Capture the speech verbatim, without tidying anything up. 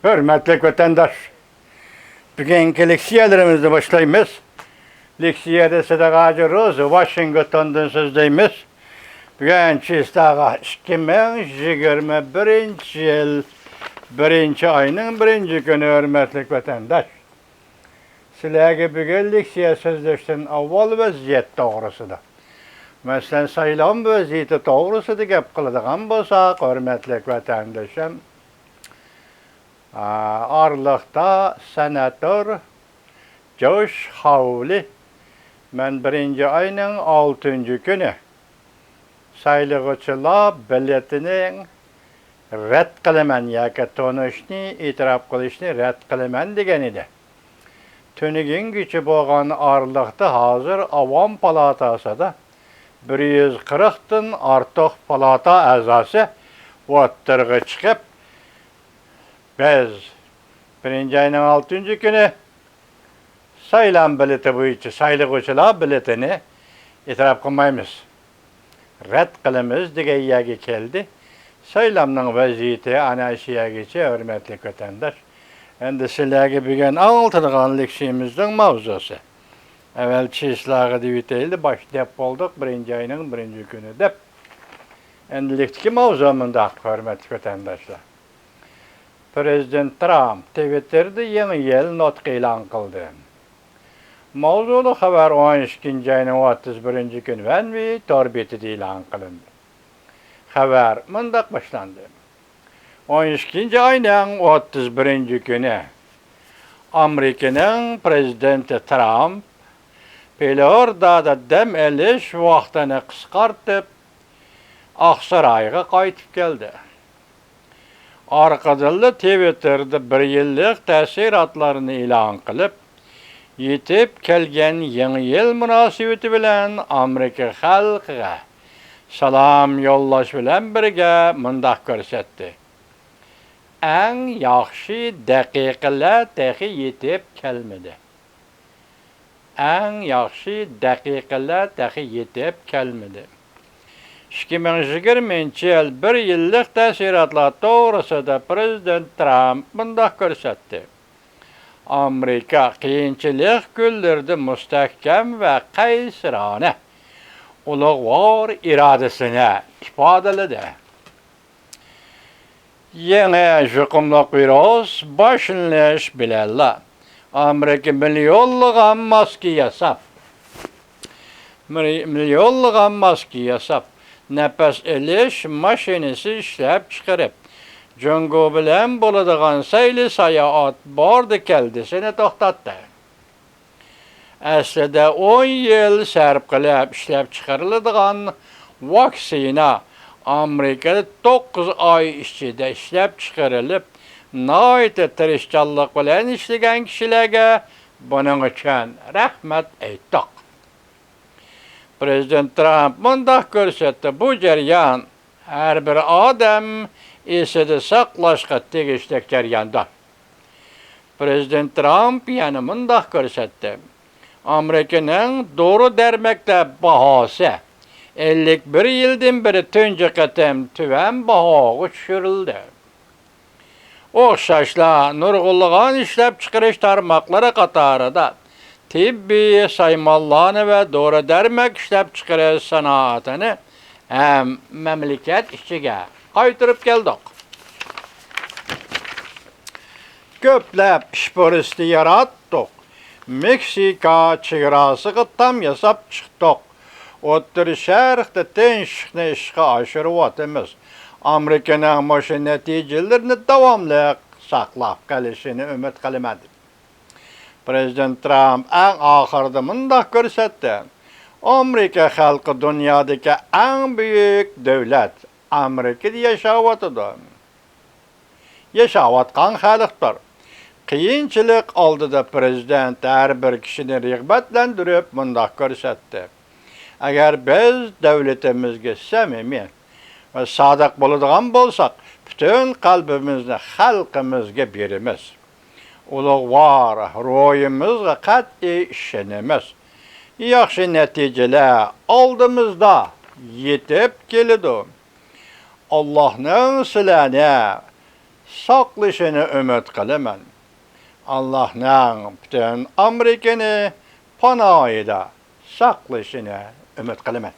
ھۆرمەتلىك ۋەتەنداش، بۈگۈنكى لېكسىيەلىرىمىزنى باشلايمىز. لېكسىيەدە سىدىق ھاجى روزى ۋاشىنگتوندىن سۆزلەيمىز. بۈگۈن چىسلاغا ئىككى مىڭ يىگىرمە بىرىنچى يىل بىرىنچى ئاينىڭ بىرىنچى كۈنى، ھۆرمەتلىك ۋەتەنداش. سىلەرگە بۈگۈن لېكسىيە سۆزلەشتىن ئاۋۋال ۋەزىيەت توغرىسىدا، مەسىلەن، سايلام ۋەزىيىتى توغرىسىدا گەپ قىلىدىغان بولساق، ھۆرمەتلىك ۋەتەندىشىم، ئارىلىقتا سېناتور جوش خاۋلى، مەن بىرىنچى ئاينىڭ ئالتىنچى كۈنى سايلىغۇچىلار بېلىتىنى رەت قىلىمەن ياكى تونۇشنى ئېتىراپ قىلىشنى رەت قىلىمەن دېگەن ئىدى. تۈنۈگۈنگىچە بولغان ئارىلىقتا ھازىر ئاۋام پالاتاسىدا بىر يۈز قىرىقتىن ئارتۇق پالاتا ئەزاسى ئوتتۇرىغا چىقىپ، بىز بىرىنچى ئاينىڭ ئالتىنچى كۈنى سايلام بېلىتى بويىچە سايلىغۇچىلار بېلىتىنى ئېتىراپ قىلمايمىز، رەت قىلىمىز دېگەن يەرگە كەلدى. سايلامنىڭ ۋەزىيىتى ئەنە شۇ يەرگىچە، ھۆرمەتلىك ۋەتەنداش. ئەمدى سىلەرگە بۈگۈن ئاڭلىتىدىغان لېكسىيىمىزنىڭ ماۋزۇسى. ئەۋەل چىسلاغا دېيىۋېتەيلى، باش دەپ بولدۇق، بىرىنچى ئاينىڭ بىرىنچى كۈنى دەپ. ئەمدىلىكتىكى ماۋزۇ مۇنداق، ھۆرمەتلىك ۋەتەنداشلار. پىرېزىدېنت ترامپ تىۋىتتېردا يېڭى يىل نۇتقى ئېلان قىلدى. ماۋزۇلۇق خەۋەر ئون ئىككىنچى ئاينىڭ ئوتتۇز بىرىنچى كۈنى ۋەنۋى تور بېتىدە ئېلان قىلىندى. خەۋەر مۇنداق باشلاندى. ئون ئىككىنچى ئاينىڭ ئوتتۇز بىرىنچى كۈنى ئامېرىكىنىڭ پىرېزىدېنتى ترامپ فلورىدادا دەم ئېلىش ۋاقتىنى قىسقارتىپ، ئاقسارايغا قايتىپ كەلدى. ئارقىدىنلا تىۋىتتېردا بىر يىللىق تەسىراتلارنى ئېلان قىلىپ، يېتىپ كەلگەن يېڭى يىل مۇناسىۋىتى بىلەن ئامېرىكا خەلقىگە سالام يوللاش بىلەن بىرگە مۇنداق كۆرسەتتى: «ئەڭ ياخشى دەقىقىلەر تېخى يېتىپ كەلمىدى.» ئەڭ ياخشى دەقىقىلەر تېخى يېتىپ كەلمىدى. ئىككى مىڭ يىگىرمىنچى يىل بىر يىللىق تەسىراتلار توغرىسىدا پىرېزىدېنت ترامپ مۇنداق كۆرسەتتى: «ئامېرىكا قىيىنچىلىق كۈنلىرىدە مۇستەھكەم ۋە قەيسىرانە، ئۇلۇغۋار ئىرادىسىنى ئىپادىلىدى.» يېڭى يۇقۇملۇق ۋىرۇس باشلىنىش بىلەنلا، ئامېرىكا مىليونلىغان ماسكا ياساپ، مىلي-، مىليونلىغان ماسكا ياساپ، نەپەس ئېلىش ماشىنىسى ئىشلەپ چىقىرىپ، جۇڭگو بىلەن بولىدىغان سەيلە ساياھەت باردا كەلدىسىنى توختاتتى. ئەسلىدە ئون يىل سەرپ قىلىپ ئىشلەپ چىقىرىلىدىغان ۋاكسىنا ئامېرىكىدا توققۇز ئاي ئىچىدە ئىشلەپ چىقىرىلىپ، ناھايىتى تىرىشچانلىق بىلەن ئىشلىگەن كىشىلەرگە بۇنىڭ ئۈچۈن رەھمەت ئېيتتۇق. پىرېزىدېنت ترامپ مۇنداق كۆرسەتتى: «بۇ جەريان ھەر بىر ئادەم ئېسىدە ساقلاشقا تېگىشلىك جەرياندۇر.» پىرېزىدېنت ترامپ يەنە مۇنداق كۆرسەتتى: «ئامېرىكىنىڭ دورا-دەرمەكلەر باھاسى ئەللىك بىر يىلدىن بېرى تۇنجى قېتىم تۆۋەن باھاغا چۈشۈرۈلدى.» ئوخشاشلا، نۇرغۇنلىغان ئىشلەپچىقىرىش تارماقلىرى قاتارىدا تېببىي سايمانلارنى ۋە دورا-دەرمەك ئىشلەپچىقىرىش سانائىتىنى ھەم مەملىكەت ئىچىگە قايتۇرۇپ كەلدۇق. كۆپلەپ ئىش پۇرسىتى ياراتتۇق. مېكسىكا چېگراسىغا تام ياساپ چىقتۇق. ئوتتۇرا شەرقتە تىنچلىقنى ئىشقا ئاشۇرۇۋاتىمىز. ئامېرىكىنىڭ مۇشۇ نەتىجىلىرىنى داۋاملىق ساقلاپ قېلىشىنى ئۈمىد قىلىمەن. پىرېزىدېنت ترامپ ئەڭ ئاخىرىدا مۇنداق كۆرسەتتى: «ئامېرىكا خەلقى دۇنيادىكى ئەڭ بۈيۈك دۆلەت ئامېرىكىدا ياشاۋاتىدۇ. ياشاۋاتقان خەلقتۇر.» قىيىنچىلىق ئالدىدا پىرېزىدېنت ھەر بىر كىشىنى رىغبەتلەندۈرۈپ مۇنداق كۆرسەتتى: «ئەگەر بىز دۆلىتىمىزگە سەمىمىي ۋە سادىق بولىدىغان بولساق، پۈتۈن قەلبىمىزنى خەلقىمىزگە بېرىمىز. ئۇلۇغۋار روھىمىزغا قەتئىي ئىشىنىمىز. ياخشى نەتىجىلەر ئالدىمىزدا يېتىپ كېلىدۇ. ئاللاھنىڭ سىلەرنى ساقلىشىنى ئۈمىد قىلىمەن. ئاللاھنىڭ پۈتۈن ئامېرىكىنى پاناھىدا ساقلىشىنى ئۈمىد قىلىمەن.